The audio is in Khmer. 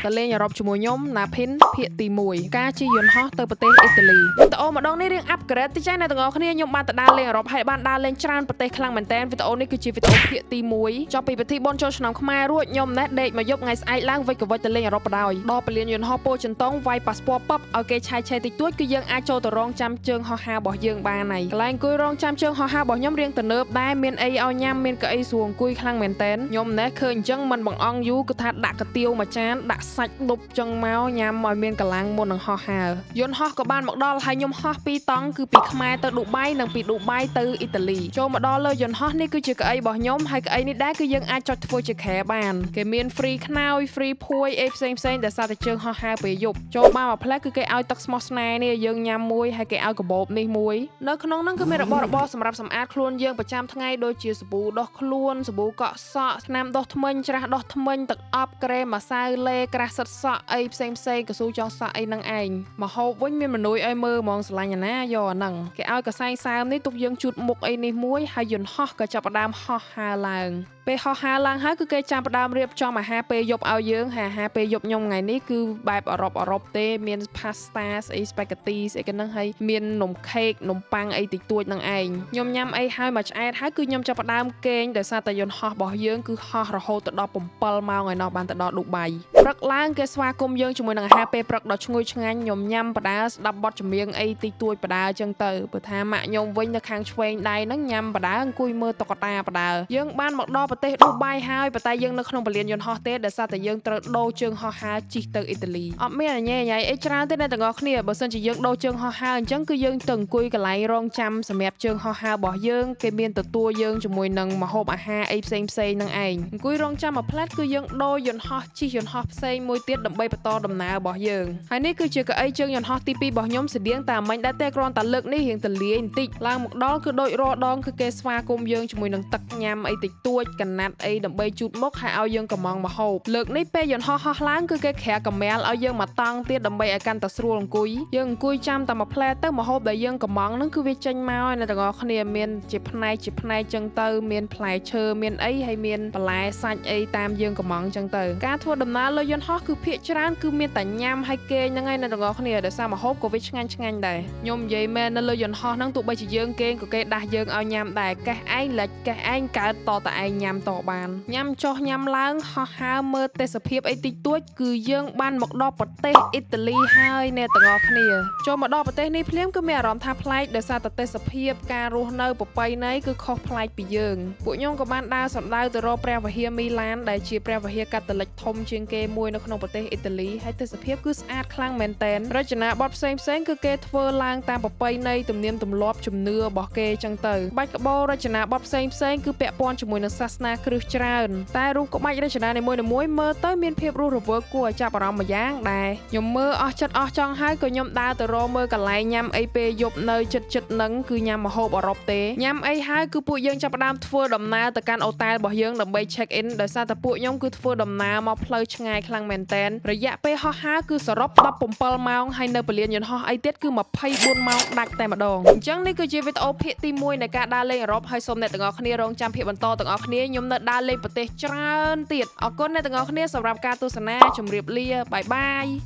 ទៅលេងអឺរ៉ុបជាមួយខ្ញុំណាភិនភាគទី1ការជិះយន្តហោះទៅប្រទេសអ៊ីតាលីវីដេអូម្ដងនេះរៀង upgrade តិចហើយអ្នកទាំងអស់គ្នាខ្ញុំបានទៅដើរលេងអឺរ៉ុបហើយបានដើរលេងច្រើនប្រទេសខ្លាំងមែនតើវីដេអូនេះគឺជាវីដេអូភាគទី1ចប់ពីពិធីបុណ្យចូលឆ្នាំខ្មែររួចខ្ញុំណេះដេកមកយប់ថ្ងៃស្អែកឡើងវិចកវិចទៅលេងអឺរ៉ុបបដ ாய் ដល់ពលានយន្តហោះពោធិ៍ចិនតុងវាយប៉ាសពតពឹបឲ្យគេឆាយឆេតិចតួចគឺយើងអាចចូលទៅរងចាំជើងហោះហើររបស់យើងបានហើយកន្លែងអង្គុយរងចាំជើងហោះហើររបស់ខ្ញុំរៀងទំនើបដែរមានអីឲ្យញ៉ាំមានកៅអីស្រួលអង្គុយខ្លាំងមែនតើខ្ញុំណេះឃើញអញ្ចឹងមិនបង្អង់យូរគឺថាដាក់កាទៀវមួយចានដាក់សាច់ដប់ចឹងមកញ៉ាំឲ្យមានកម្លាំងមុននឹងហោះហើរយន្តហោះក៏បានមកដល់ហើយខ្ញុំហោះពីរតង់គឺពីខ្មែរទៅឌូបៃនិងពីឌូបៃទៅអ៊ីតាលីចូលមកដល់លើយន្តហោះនេះគឺជាកៅអីរបស់ខ្ញុំហើយកៅអីនេះដែរគឺយើងអាចចុចធ្វើជាគ្រែបានគេមាន free ខ្នើយ free ភួយអីផ្សេងផ្សេងដែលសារតែជើងហោះហើរពេលយប់ចូលមកមួយផ្លែគឺគេឲ្យទឹកស្មោះស្នេហ៍នេះយើងញ៉ាំមួយហើយគេឲ្យកបោបនេះមួយនៅក្នុងហ្នឹងគឺមានរបស់របរសម្រាប់សម្អាតខ្លួនយើងប្រចាំថ្ងៃដូចជាសាប៊ូដុសខ្លួនសាប៊ូកក់សក់ថ្នាំដុសធ្មេញច្រាសដុសធ្មេញទឹកអប់ក្រែមម្សៅលេក្រាស់សិតសក់អីផ្សេងផ្សេងកស៊ូចងសក់អីហ្នឹងឯងមកហូបវិញមានមនុយឲ្យមើលហ្មងស្រឡាញ់អាណាយកអាហ្នឹងគេឲ្យកសែងសើមនេះទុកយើងជូតមុខអីនេះមួយហើយយន្តហោះក៏ចាប់ផ្ដើមហោះហើរឡើងពេលហោះហើរឡើងហើយគឺគេចាប់ផ្ដើមរៀបចំអាហារពេលយប់ឲ្យយើងហើយអាហារពេលយប់ខ្ញុំថ្ងៃនេះគឺបែបអឺរ៉ុបអឺរ៉ុបទេមានផាស្តាស្អីស្ប៉ាហ្គាទីស្អីគេហ្នឹងហើយមាននំខេកនំប៉័ងអីតិចតួចហ្នឹងឯងខ្ញុំញ៉ាំអីហើយមួយឆ្អែតហើយគឺខ្ញុំចាប់ផ្ដើមគេងដោយសារតែយន្តហោះរបស់យើងគឺហោះរហូតទៅដល់7ម៉ោងឯណោះបានទៅដល់ឌូបៃព្រឹកឡើងគេស្វាគមន៍យើងជាមួយនឹងអាហារពេលព្រឹកដ៏ឈ្ងុយឆ្ងាញ់ខ្ញុំញ៉ាំបដាស្ដាប់បទចម្រៀងអីតិចតួចបដាអញ្ចឹងទៅព្រោះថាម៉ាក់ខ្ញុំវិញនៅខាងឆ្វេងដៃហ្នឹងញ៉ាំបដាអង្គុយមើលតុក្កតាបដាយើងបានមកដល់ប្រទេសឌូបៃហើយប៉ុន្តែយើងនៅក្នុងពលានយន្តហោះទេដោយសារតែយើងត្រូវដូរជើងហោះហើរជិះទៅអ៊ីតាលីអត់មានអញញ៉ៃអីច្រើនទេអ្នកទាំងអស់គ្នាបើសិនជាយើងដូរជើងហោះហើរអញ្ចឹងគឺយើងទៅអង្គុយកន្លែងរងចាំសម្រាប់ជើងហោះហើររបស់យើងគេមានទទួលយើងជាមួយនឹងម្ហូបអាហារអីផ្សេងផ្សេងហ្នឹងឯងអង្គុយរងចាំមួយផ្លែតគឺយើងដូរយន្តហោះជិះយន្តហោះផ្សេងមួយទៀតដើម្បីបន្តដំណើររបស់យើងហើយនេះគឺជាកៅអីជើងយន្តហោះទី2របស់ខ្ញុំស្តៀងតែមិញដែរទេគ្រាន់តែលើកនេះរៀងទលាយបន្តិចឡើងមកដល់គឺដូចរាល់ដងគឺគេស្វាគមន៍យើងជាមួយនឹងទឹកញ៉ាំអីតិចតួចកណាត់អីដើម្បីជូតមុខហើយឲ្យយើងកំងម្ហូបលើកនេះពេលយន្តហោះហោះឡើងគឺគេក្រាកាមែលឲ្យយើងមកតង់ទៀតដើម្បីឲ្យកាន់តែស្រួលអង្គុយយើងអង្គុយចាំតែមួយផ្លែទៅម្ហូបដែលយើងកំងហ្នឹងគឺវាចេញមកហើយអ្នកទាំងអស់គ្នាមានជាផ្នែកជាផ្នែកចឹងទៅមានផ្លែឈើមានអីហើយមានបន្លែសាច់អីតាមយើងកំងចឹងទៅការធ្វើដំណើរលើយន្តហោះគឺភាគច្រើនគឺមានតែញ៉ាំហើយគេងហ្នឹងឯងអ្នកទាំងអស់គ្នាដោយសារម្ហូបក៏វាឆ្ងាញ់ឆ្ងាញ់ដែរខ្ញុំនិយាយមែននៅលើយន្តហោះហ្នឹងទោះបីជាយើងគេងក៏គេដាស់យើងឲ្យញ៉ាំដែរកេះឯងលិចកេះឯងកើតតតែឯងញ៉ាំតបានញ៉ាំចុះញ៉ាំឡើងហោះហើរមើលទេសភាពអីតិចតួចគឺយើងបានមកដល់ប្រទេសអ៊ីតាលីហើយអ្នកទាំងអស់គ្នាចូលមកដល់ប្រទេសនេះភ្លាមគឺមានអារម្មណ៍ថាប្លែកដោយសារតែទេសភាពការរស់នៅប្រពៃណីគឺខុសប្លែកពីយើងពួកខ្ញុំក៏បានដើរសម្ដៅទៅរកព្រះវិហារមីឡានដែលជាព្រះវិហារកាតូលិកធំជាងគេមួយនៅក្នុងប្រទេសអ៊ីតាលីហើយទេសភាពគឺស្អាតខ្លាំងមែនទែនរចនាបថផ្សេងផ្សេងៗគឺគេធ្វើឡើងតាមប្រពៃណីទំនៀមទម្លាប់ជំនឿរបស់គេចឹងទៅបាច់ក្បូររចនាបថផ្សេងផ្សេងៗគឺពាក់ព័ន្ធជាមួយនឹងសាសនាគ្រឹះច្រើនតែរូបក្បាច់រចនានីមួយៗមើលទៅមានភាពរស់រវើកគួរឲ្យចាប់អារម្មណ៍ម្យ៉ាងដែរខ្ញុំមើលអស់ចិត្តអស់ចង់ហើយក៏ខ្ញុំដើរទៅរកមើលកន្លែងញ៉ាំអីពេលយប់នៅចិត្តចិត្តនឹងគឺញ៉ាំម្ហូបអឺរ៉ុបទេញ៉ាំអីហើយគឺពួកយើងចាប់ផ្ដើមធ្វើដំណើរទៅកាន់អូតែលរបស់យើងដើម្បី check in ដោយសារតែពួកខ្ញុំគឺធ្វើដំណើរមកផ្លូវឆ្ងាយខ្លាំងមែនតែនរយៈពេលហោះហើរគឺសរុប17ម៉ោងហើយនៅពលានយន្តហោះអីទៀតគឺ24ម៉ោងដាច់តែម្ដងអញ្ចឹងនេះគឺជាវីដេអូភាគទី1នៃការដើរលេងអឺរ៉ុបហើយសូមអ្នកទាំងអស់គ្នារងចាំភាគបន្តទាំងអស់គ្នាខ្ញុំនៅដើរលេងប្រទេសច្រើនទៀតអរគុណអ្នកទាំងអស់គ្នាសម្រាប់ការទស្សនាជម្រាបលា bye bye.